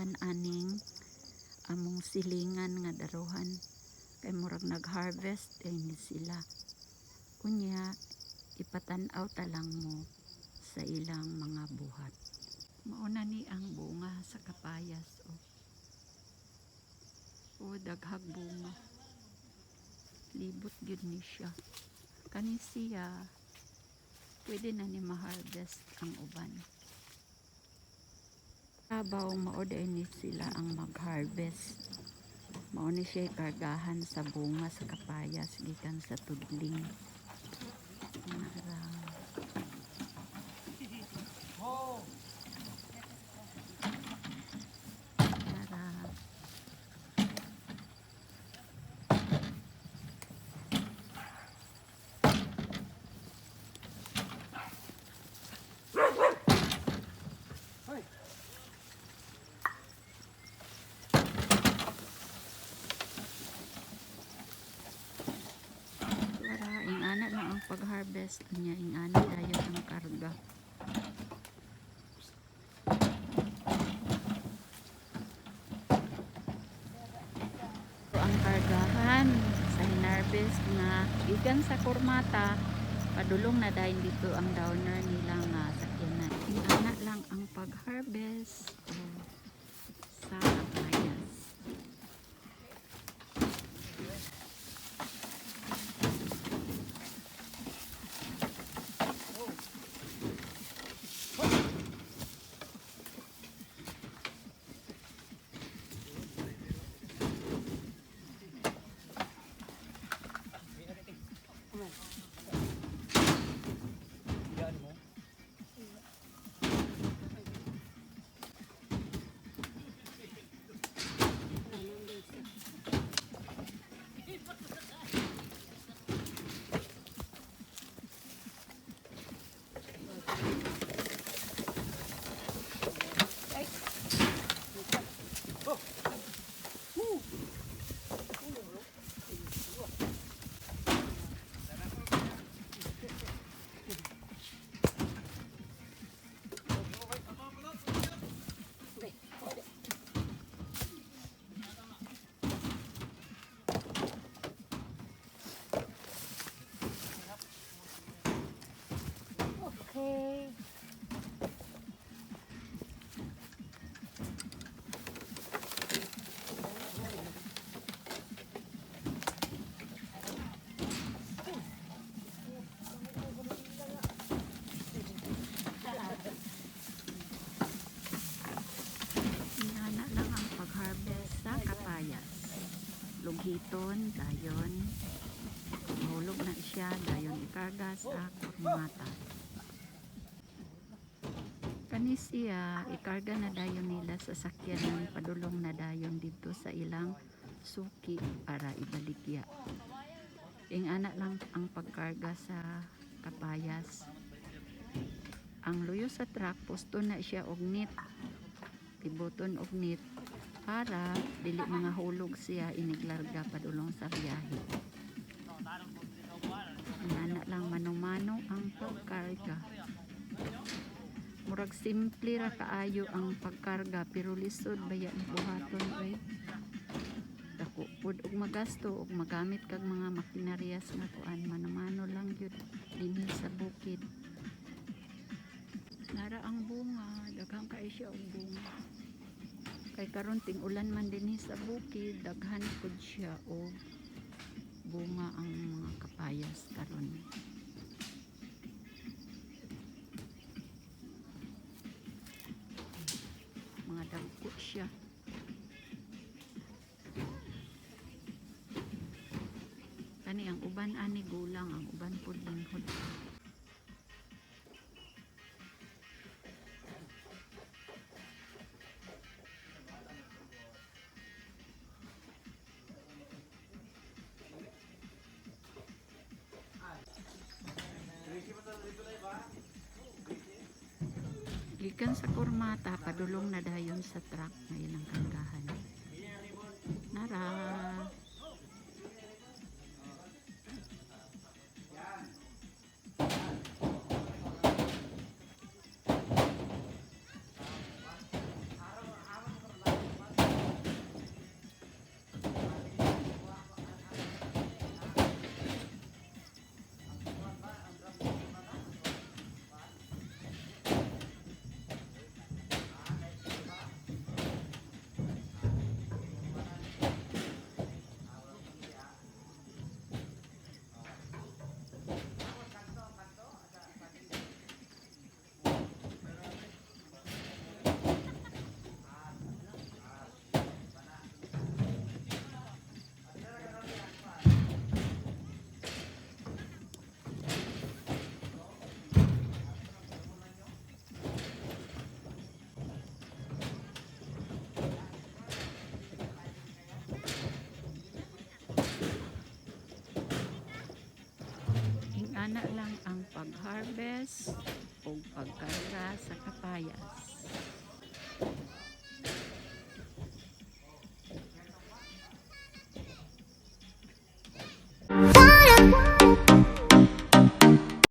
uban aning among silingan nga daruhan kay murag nag-harvest eh ni sila. Unya ipatan-aw ta lang mo sa ilang mga buhat. Mao na ni ang bunga sa kapayas, oh. Oh, daghag bunga. Libot gyud ni siya. Kani siya pwede na ni ma-harvest ang uban. Kabaw mao diay ni sila ang mag-harvest. Mao ni siya kargahan sa bunga sa kapayas gikan sa tudling. Nara. Nara. Wala, ingana lang ang pag-harvest niya, ingana dayon ang karga. So, ang kargahan sa hinarvest nga gikan sa Kurmata, padulong na dayon dito ang downer nila nga sakyanan. Ingana lang ang pag-harvest, oh, sa kapayas. Okay. Ingana lang ang pag-harvest sa kapayas. Lughiton, dayon. Mahulog na siya, dayon ikarga sa kurmata. Kani siya, ikarga na dayon nila sa sakyanan, padulong na dayon dito sa ilang suki para ibaligya. Ingana lang ang pagkarga sa kapayas. Ang luyo sa truck, posto na siya og net. Tibuton og net para dili mga hulog siya iniglarga padulong sa biyahe. Ingana lang mano-mano ang pagkarga. Murag simple ra kaayo ang pagkarga pero lisod baya ni buhaton oy. Dako pud og magasto og magamit kag mga makinaryas nga kuan, mano-mano lang gyud dinhi sa bukid. Nara ang bunga, daghan kay siya og bunga. Kay karon ting-ulan man dinhi sa bukid, daghan pud siya og bunga ang mga kapayas karon. Mga dagko siya. Kani ang uban ani gulang, ang uban pud linghod. Gikan sa Kurmata, padulong na dayon sa truck ngayon ang kargahan. Nara. Ana lang ang pag-harvest o pagkarga sa kapayas.